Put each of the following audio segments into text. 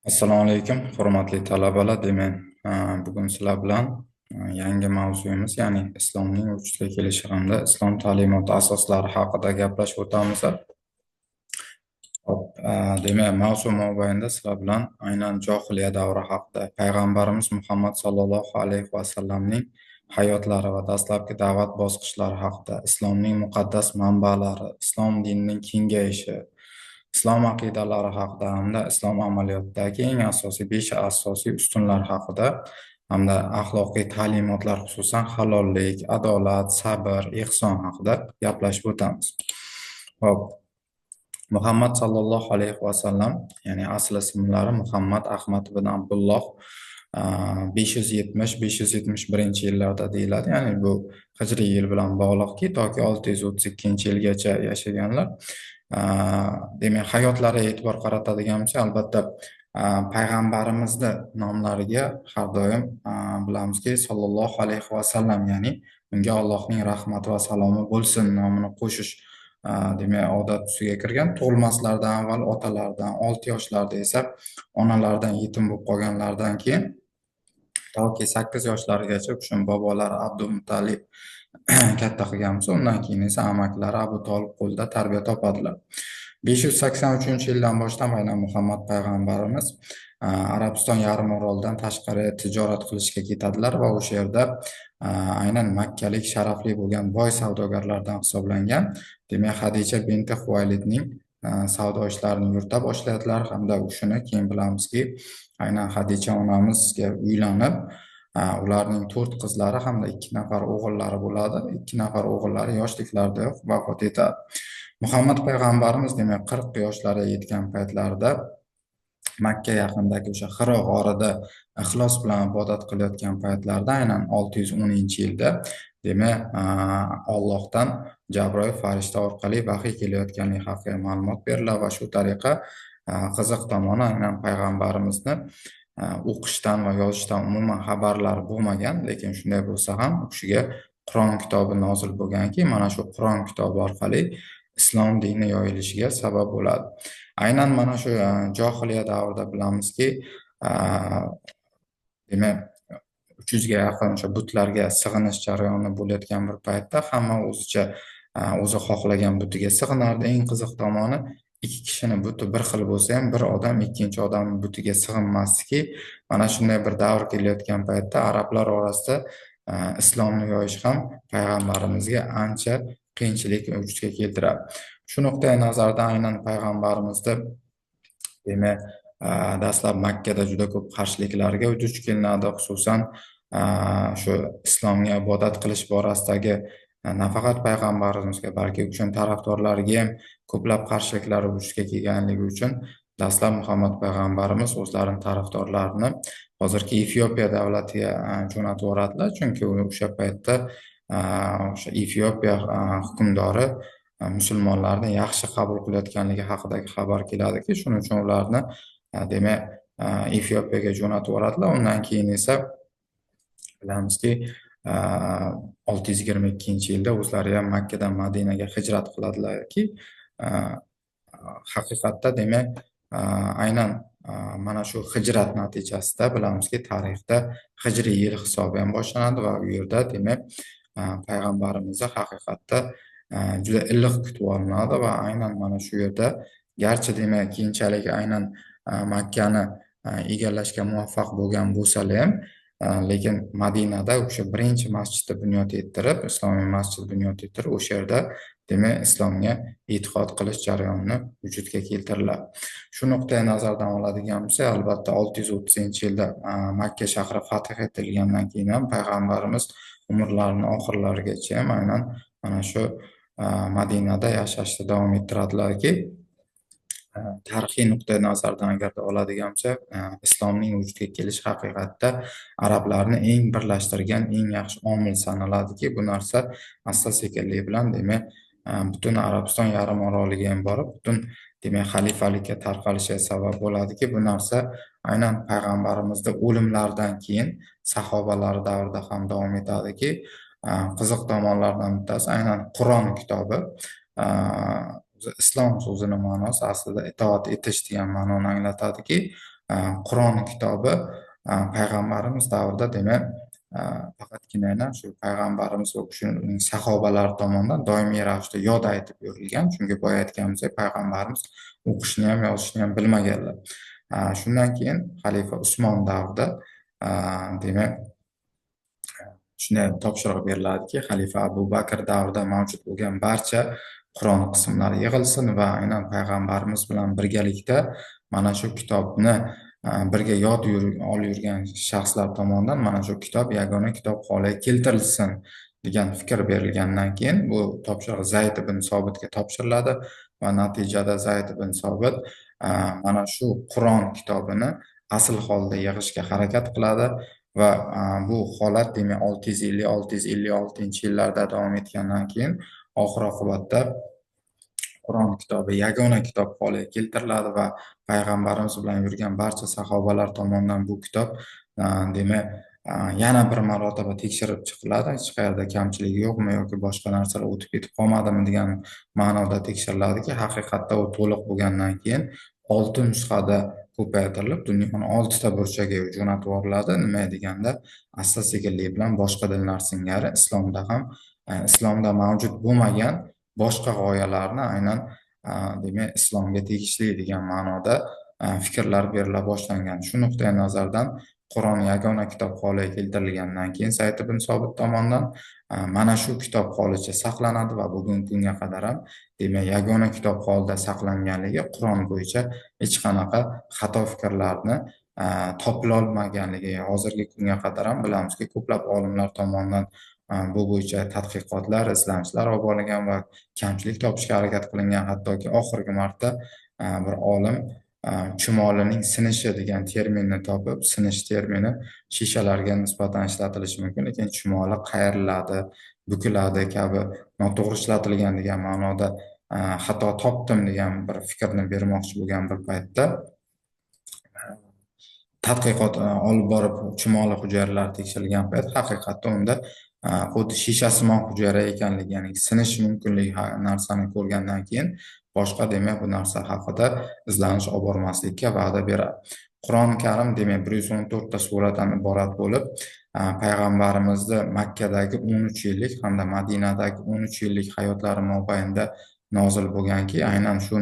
Assalomu alaykum, hurmatli talabalar. Demak, bugun sizlar bilan yangi mavzuyimiz, ya'ni islomning vujudga kelishi hamda islom ta'limoti asoslari haqida gaplashib o'tamiz. Hop, demak, mavzu mobaynida sizlar bilan aynan johiliya davri haqida, payg'ambarimiz Muhammad sollallohu alayhi vasallamning hayotlari va dastlabki da'vat bosqichlari haqida, islomning muqaddas manbalari, islom dinining kengayishi, islom aqidalari haqida hamda islom amaliyotidagi eng asosiy 5 asosiy ustunlar haqida hamda axloqiy ta'limotlar, xususan halollik, adolat, sabr, ehson haqida gaplashib o'tamiz. Hop, Muhammad sallallohu alayhi vasallam, ya'ni asl ismlari Muhammad Ahmad ibn Abdulloh, 570-571 yillarda deyiladi. Ya'ni bu hijriy yil bilan bog'liqki, toki 632-yilgacha yashaganlar. Demak, hayotlariga e'tibor qaratadigan bo'lsak, albatta payg'ambarimizni nomlariga har doim bilamizki, sallallohu alayhi vasallam, ya'ni unga Allohning rahmati va salomi bo'lsin nomini qo'shish demak odat tusiga kirgan. Tug'ilmaslaridan avval otalaridan, 6 yoshlarida esa onalaridan yetim bo'lib qolganlaridan keyin toki 8 yoshlarigacha u kishini bobolari Abdumuttalib katta qilgan bo'lsa, undan keyin esa amakilari Abu Tolib qo'lida tarbiya topadilar. 583-yildan boshlab aynan Muhammad payg'ambarimiz Arabiston yarim orolidan tashqari tijorat qilishga ketadilar va o'sha yerda aynan makkalik sharafli bo'lgan boy savdogarlardan hisoblangan, demak, Hadicha binti Huvaylidning savdo ishlarini yurita boshlaydilar hamda u kishini keyin bilamizki, aynan Hadicha onamizga uylanib, ularning 4 qizlari hamda 2 nafar o'g'illari bo'ladi. 2 nafar o'g'illari yoshliklaridayoq vafot etadi. Muhammad payg'ambarimiz demak 40 yoshlariga yetgan paytlarida Makka yaqinidagi o'sha Xiro g'orida ixlos bilan ibodat qilayotgan paytlarida aynan 610-yilda demak Allohdan Jabroil farishta orqali vahiy kelayotganligi haqida ma'lumot beriladi va shu tariqa qiziq tomoni aynan payg'ambarimizni o'qishdan va yozishdan umuman xabarlari bo'lmagan, lekin shunday bo'lsa ham u kishiga Qur'on kitobi nozil bo'lganki, mana shu Qur'on kitobi orqali islom dini yoyilishiga sabab bo'ladi. Aynan mana shu johiliya davrida bilamizki, demak 300 ga yaqin o'sha butlarga sig'inish jarayoni bo'layotgan bir paytda hamma o'zicha o'zi xohlagan butiga sig'inardi. Eng qiziq tomoni, ikki kishini buti bir xil bo'lsa ham bir odam ikkinchi odamning butiga sig'inmasdiki, mana shunday bir davr kelayotgan paytda arablar orasida islomni yoyish ham payg'ambarimizga ancha qiyinchilik vujudga keltiradi. Shu nuqtai nazardan aynan payg'ambarimizni demak dastlab Makkada juda ko'p qarshiliklarga duch kelinadi, xususan shu islomga ibodat qilish borasidagi nafaqat payg'ambarimizga, balki u kishini tarafdorlariga ham ko'plab qarshiliklar vujudga kelganligi uchun dastlab Muhammad payg'ambarimiz o'zlarining tarafdorlarini hozirgi Efiopiya davlatiga jo'natib yuboradilar, chunki o'sha paytda o'sha Efiopiya hukmdori musulmonlarni yaxshi qabul qilayotganligi haqidagi xabar keladiki, shuning uchun ularni demak Efiopiyaga jo'natib yuboradilar. Undan keyin esa bilamizki, 622-yilda o'zlari ham Makkadan Madinaga hijrat qiladilarki, haqiqatda demak aynan mana shu hijrat natijasida bilamizki, tarixda hijriy yil hisobi ham boshlanadi va u yerda demak payg'ambarimizni haqiqatda juda iliq kutib olinadi va aynan mana shu yerda garchi demak keyinchalik aynan Makkani egallashga muvaffaq bo'lgan bo'lsalar ham, lekin Madinada o'sha birinchi masjidni bunyod ettirib, islomiy masjid bunyod ettirib, o'sha yerda demak islomga e'tiqod qilish jarayonini vujudga keltiriladi. Shu nuqtai nazardan oladigan bo'lsak, albatta 630-yilda Makka shahri fath etilgandan keyin ham payg'ambarimiz umrlarining oxirlarigacha ham aynan mana shu Madinada yashashni davom ettiradilarki, tarixiy nuqtai nazardan agarda oladigan bo'lsak, islomning vujudga kelishi haqiqatda arablarni eng birlashtirgan eng yaxshi omil sanaladiki, bu narsa asta-sekinlik bilan demak butun Arabiston yarim oroliga ham borib, butun demak xalifalikka tarqalishiga sabab bo'ladiki, bu narsa aynan payg'ambarimizni o'limlaridan keyin sahobalar davrida ham davom etadiki, qiziq tomonlardan bittasi aynan Qur'on kitobi. Islom so'zini ma'nosi aslida itoat etish degan ma'noni anglatadiki, Qur'on kitobi payg'ambarimiz davrida, demak, faqatgina shu payg'ambarimiz va u kishining sahobalari tomonidan doimiy ravishda yod aytib yurilgan. Chunki boya aytganimizdek, payg'ambarimiz o'qishni ham, yozishni ham bilmaganlar. Shundan keyin xalifa Usmon davrida, demak, shunday topshiriq beriladiki, xalifa Abu Bakr davrida mavjud bo'lgan barcha Qur'on qismlari yig'ilsin va aynan payg'ambarimiz bilan birgalikda mana shu kitobni birga yod olib yurgan shaxslar tomonidan mana shu kitob yagona kitob holiga keltirilsin degan fikr berilgandan keyin bu topshiriq Zayd ibn Sobitga topshiriladi va natijada Zayd ibn Sobit mana shu Qur'on kitobini asl holda yig'ishga harakat qiladi va bu holat, demak, 650-656-yillarda davom etgandan keyin oxir oqibatda Qur'on kitobi yagona kitob holiga keltiriladi va payg'ambarimiz bilan yurgan barcha sahobalar tomonidan bu kitob, demak, yana bir marotaba tekshirib chiqiladi. Hech qayerda kamchiligi yo'qmi yoki boshqa narsalar o'tib ketib qolmadimi degan ma'noda tekshiriladiki, haqiqatda u to'liq bo'lgandan keyin 6 nusxada ko'paytirilib, dunyoni 6 ta burchagiga jo'natib yuboriladi. Nima deganda, asta sekinlik bilan boshqa dinlar singari islomda ham islomda mavjud bo'lmagan boshqa g'oyalarni aynan, demak, islomga tegishli degan ma'noda fikrlar berila boshlangan. Shu nuqtai nazardan Qur'on yagona kitob holiga keltirilgandan keyin Zayd ibn Sobit tomonidan mana shu kitob holicha saqlanadi va bugungi kunga qadar ham, demak, yagona kitob holida saqlanganligi Qur'on bo'yicha hech qanaqa xato fikrlarni topilolmaganligi, hozirgi kunga qadar ham bilamizki, ko'plab olimlar tomonidan bu bo'yicha tadqiqotlar, izlanishlar olib borilgan va kamchilik topishga harakat qilingan. Hattoki oxirgi marta bir olim chumolining sinishi degan terminni topib, sinish termini shishalarga nisbatan ishlatilishi mumkin, lekin chumoli qayriladi, bukiladi kabi noto'g'ri ishlatilgan degan ma'noda xato topdim degan bir fikrni bermoqchi bo'lgan bir paytda tadqiqot olib borib, chumoli hujayralari tekshirilgan payt haqiqatda unda xuddi shishasimon hujayra ekanligi, ya'ni sinish mumkinligi narsani ko'rgandan keyin boshqa, demak, bu narsa haqida izlanish olib bormaslikka va'da beradi. Qur'oni Karim, demak, 114 ta suradan iborat bo'lib, payg'ambarimizni Makkadagi 13 yillik hamda Madinadagi 13 yillik hayotlari mobaynida nozil bo'lganki, aynan shu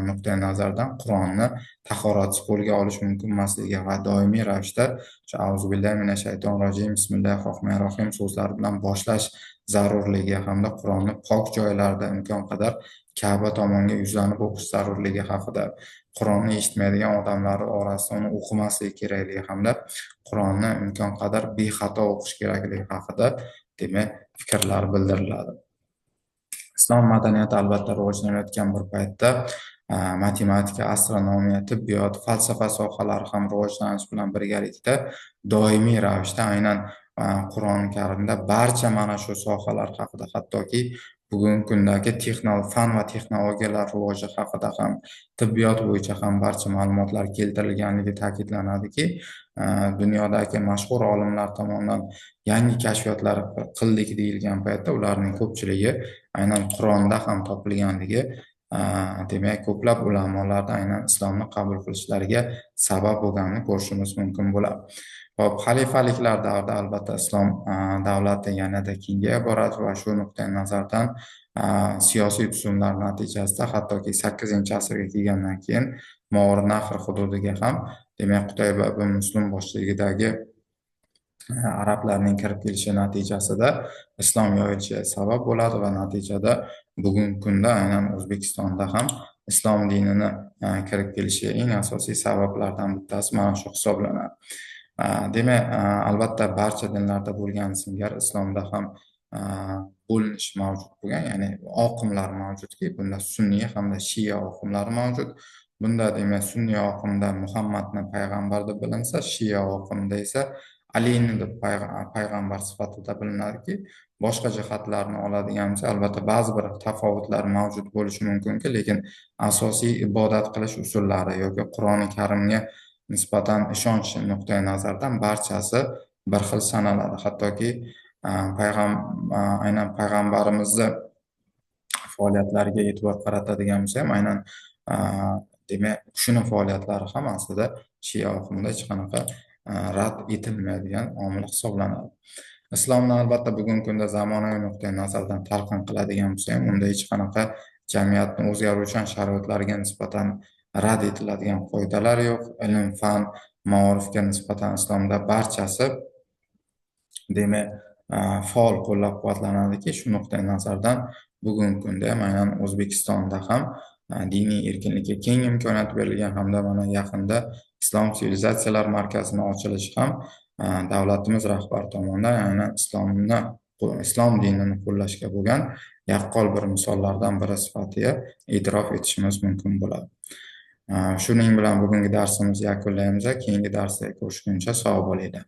nuqtai nazardan Qur'onni tahoratsiz qo'lga olish mumkin emasligi va doimiy ravishda shu auzubillahi minash shaytonir rojim, bismillahir rohmanir rohim so'zlari bilan boshlash zarurligi hamda Qur'onni pok joylarda imkon qadar Ka'ba tomonga yuzlanib o'qish zarurligi haqida, Qur'onni eshitmaydigan odamlar orasida uni o'qimasligi kerakligi hamda Qur'onni imkon qadar bexato o'qish kerakligi haqida, demak, fikrlar bildiriladi. Islom madaniyati albatta rivojlanayotgan bir paytda matematika, astronomiya, tibbiyot, falsafa sohalari ham rivojlanish bilan birgalikda doimiy ravishda aynan Qur'oni Karimda barcha mana shu sohalar haqida, hattoki bugungi kundagi fan va texnologiyalar rivoji haqida ham, tibbiyot bo'yicha ham barcha ma'lumotlar keltirilganligi ta'kidlanadiki, dunyodagi mashhur olimlar tomonidan yangi kashfiyotlar qildik deyilgan paytda ularning ko'pchiligi aynan Qur'onda ham topilganligi, demak, ko'plab ulamolarda aynan islomni qabul qilishlariga sabab bo'lganini ko'rishimiz mumkin bo'ladi. Hop, xalifaliklar davrida albatta islom davlati yanada kengaya boradi va shu nuqtai nazardan siyosiy tuzumlar natijasida hattoki 8-asrga kelgandan keyin Movarounnahr hududiga ham, demak, Qutayba ibn Muslim boshchiligidagi arablarning kirib kelishi natijasida islom yoyilishiga sabab bo'ladi va natijada bugungi kunda aynan O'zbekistonda ham islom dinini kirib kelishiga eng asosiy sabablardan bittasi mana shu hisoblanadi. Demak, albatta barcha dinlarda bo'lgani singari islomda ham bo'linish mavjud bo'lgan, ya'ni oqimlar mavjudki, bunda sunniy hamda shia oqimlari mavjud. Bunda, demak, sunniy oqimda Muhammadni payg'ambar deb bilinsa, shia oqimida esa Alini deb payg'ambar sifatida bilinadiki, boshqa jihatlarni oladigan bo'lsa, albatta ba'zi bir tafovutlar mavjud bo'lishi mumkinki, lekin asosiy ibodat qilish usullari yoki Qur'oni Karimga nisbatan ishonch nuqtai nazaridan barchasi bir xil sanaladi. Hattoki aynan payg'ambarimizni faoliyatlariga e'tibor qaratadigan bo'lsa ham, aynan Demak, u kishini faoliyatlari ham aslida shia oqimida hech qanaqa rad etilmaydigan omil hisoblanadi. Islomni albatta bugungi kunda zamonaviy nuqtai nazardan talqin qiladigan bo'lsa ham, unda hech qanaqa jamiyatni o'zgaruvchan sharoitlariga nisbatan rad etiladigan qoidalar yo'q. Ilm, fan, maorifga nisbatan islomda barchasi demak faol qo'llab-quvvatlanadiki, shu nuqtai nazardan bugungi kunda ham aynan O'zbekistonda ham diniy erkinlikka keng imkoniyat berilgan hamda mana yaqinda Islom sivilizatsiyalar markazini ochilishi ham davlatimiz rahbari tomonidan aynan islom dinini qo'llashga bo'lgan yaqqol bir misollardan biri sifatida e'tirof etishimiz mumkin bo'ladi. Shuning bilan bugungi darsimizni yakunlaymiz. Keyingi darsda ko'rishguncha sog' bo'linglar.